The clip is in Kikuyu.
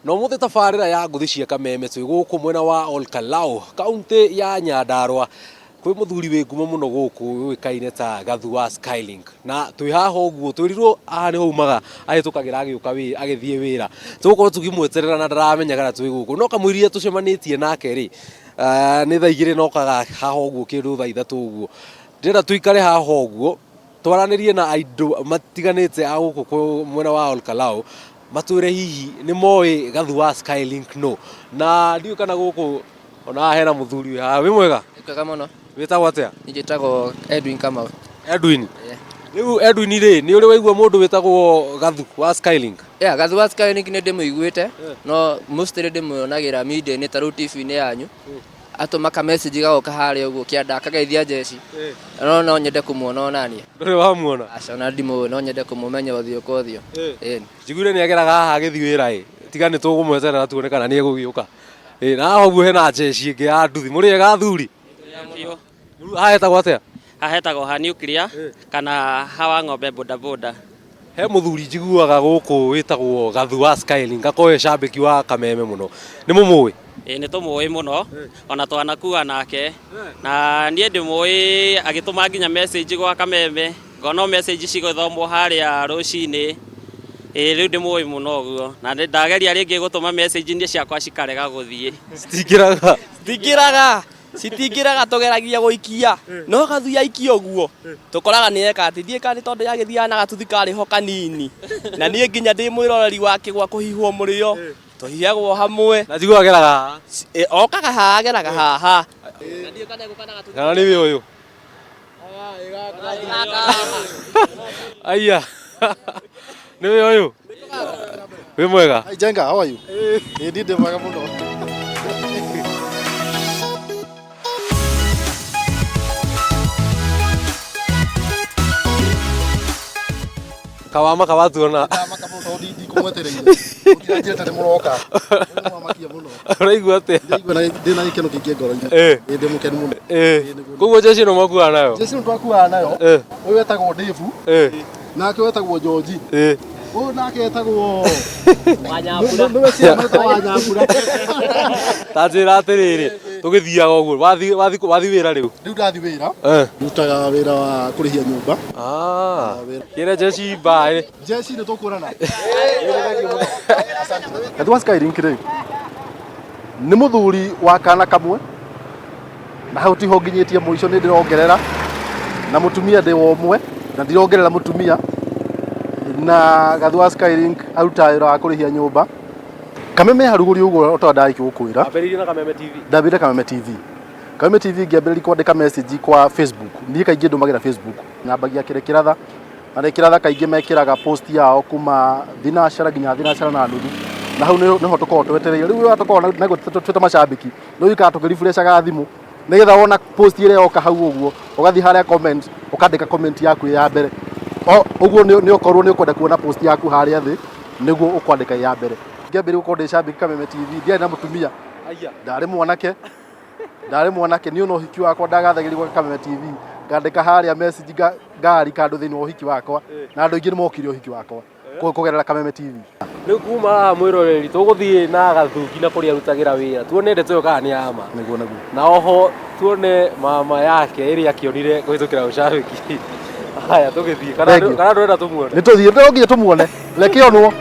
Na ũmũthĩ tabarĩra ya ngũthi cia Kameme twĩ gũkũ mwena wa Olkalau, kaũntĩ ya Nyandarua. Kwĩ mũthuri wĩ ngumo mũno gũkũ ũĩkaine ta Gathu wa Skylink. Na twĩ haha ũguo twĩrirwo haha nĩho aumaga ahĩtũkagĩra agĩũka agĩthiĩ wĩra. Tũgũkorwo tũkĩmweterera na ndaramenya kana twĩ gũkũ. No kamũiria tũcemanĩtie nake rĩ, nĩ thaa igĩrĩ na okaga haha ũguo kĩndũ thaa ithatũ ũguo. Ndĩrenda tũikare haha ũguo twaranĩrie na andũ matiganĩte a gũkũ mwena wa Olkalau matwĩre hihi nĩ moĩ Gathu wa Skylink no. Na ndiũĩ kana gũkũ ona haha hena mũthuri wĩ haha. Wĩ mwega? Nĩ kwega mũno. Wĩtagwo atĩa? Niĩ njĩtagwo Edwin Kamau. Edwin. Rĩu Edwin rĩ, nĩ ũrĩ waigua mũndũ wĩtagwo Gathu wa Skylink? Yeah, Gathu wa Skylink nĩ ndĩmũiguĩte, no mostly ndĩmuonagĩra media-inĩ ta rĩu TV-inĩ yanyu. Atũma ka message gagoka harĩa ũguo kĩanda akageithia njeci. No no nyende kũmuona onaniĩ. Ndũrĩ wamuona? Aca ona ndimũĩ, no nyende kũmũmenya ũthiũ kwa ũthiũ. Ĩni. Njiguire nĩ ageraga haha agĩthiĩ wĩra ĩ. Tiga nĩ tũgũmweterera tuone kana nĩ egũgĩũka. Ĩ, na haha ũguo hena njeci ĩngĩ ya nduthi. Mũrĩ ega athuri? Biũ. Haha hetagwo atĩa? Haha hetagwo ha nuclear kana hawa ng'ombe bodaboda. He mũthuri njiguaga gũkũ wĩtagwo Gathu wa Skylink akoragwo e cambĩki wa Kameme mũno. Nĩ mũmũĩ? Ĩĩ nĩ tũmũĩ mũno ona twanakua nake na niĩ ndĩmũĩ agĩtũma nginya message gwa Kameme ngona o message cigĩthomwo harĩa rũcinĩ. Ĩĩ rĩu ndĩmũĩ mũno ũguo na ndageria rĩngĩ gũtũma message niĩ ciakwa cikarega gũthiĩ. Citingĩraga? Citingĩraga. Citingĩraga tũgeragia gũikia no gathui aikia ũguo tũkoraga nĩ eka atĩ ndiĩ kana nĩ tondũ yagĩthiaga na gatuthi karĩ ho kanini na niĩ nginya ndĩ mwĩroreri wake gwa kũhihwo mũrĩo tũhihagwo hamwe. Na njiguaga ageraga haha. Okaga haha ageraga haha. Kana nĩ ũyũ? Aya. Nĩ ũyũ ũyũ? Wĩ mwega? Hi Jenga, how are you? Ĩ niĩ ndĩ mwega mũno. Kawama kawatuona. Ndamaka mũno tondũ ndikũmwetereire. Mũtiranjĩra nĩ mũroka. Nĩ mwamakia mũno. Ũraigua atĩa? Ndĩraigua ndĩ na gĩkeno kĩingĩ ngoro-inĩ. Ĩ ndĩ mũkenu mũno. Koguo jeshi ĩno mwakuaga nayo? Jeshi ĩno twakuaga nayo. Ũyũ wetagwo Dave. Nake wetagwo George. Ũyũ nake etagwo Wanyambura. Nĩwe ciana etagwo Wanyambura. Ta njĩra atĩrĩrĩ, tũgĩthiaga ũguo, wathiĩ wathiĩ wathiĩ wĩra rĩu? Rĩu ndathiĩ wĩra. Ndutaga wĩra wa kũrĩhia nyũmba. Kĩre jeshi mbaĩ. Jeshi nĩ tũkuonana. Gathu wa Skylink rĩ, nĩ mũthuri wa kana kamwe na hau tiho nginyĩtie mũico nĩ ndĩrongerera na mũtumia ndĩ wa ũmwe na ndirongerera mũtumia na Gathu wa Skylink arutaga wĩra wa kũrĩhia nyũmba. Kameme harugũrio ũguo o ta ũrĩa ndarĩkia gũkwĩra. Wambĩrĩirie na Kameme TV? Ndambĩrĩirie Kameme TV. Kameme TV ngĩambĩrĩria kwandĩka message kwa Facebook. Niĩ kaingĩ ndũmagĩra Facebook. Nyambagia kĩrĩkĩratha na rĩkĩratha kaingĩ mekĩraga post yao kuma thinacara nginya thinacara na nuthu na hau nĩho tũkoragwo twetereire rĩu rĩrĩa tũkoragwo naguo twĩ ta macambĩki rĩu ikara tũkĩrefreshaga thimũ nĩgetha wona post ĩrĩa yoka hau ũguo ũgathiĩ harĩa comment ũkandĩka comment yaku ĩ ya mbere o ũguo nĩ ũkorwo nĩ ũkwenda kuona post yaku harĩa thĩ nĩguo ũkwandĩka ĩ ya mbere ngĩambĩrĩria gũkorwo ndĩ cambĩki Kameme TV ndiarĩ na mũtumia ndarĩ mwanake ndarĩ mwanake niĩ ona ũhiki wakwa ndagathagĩrio gwa Kameme TV ngandĩka harĩa message ngari kandũ thĩinĩ wa ũhiki wakwa na andũ aingĩ nĩ mokire ũhiki wakwa kũgerera Kameme TV. Rĩu kuma haha mwĩroreri tũgũthiĩ na Gathu nginya kũrĩa arutagĩra wĩra tuone ndeto ĩyo kana nĩ ya ma. Nĩguo nĩguo. Na oho tuone mama yake ĩrĩa akĩonire kũhĩtũkĩra ũcabĩki. Haya tũgĩthiĩ kana Thank you. kana ndũrenda tũmuone? Nĩ tũthiĩ no nginya tũmuone. Reke onwo.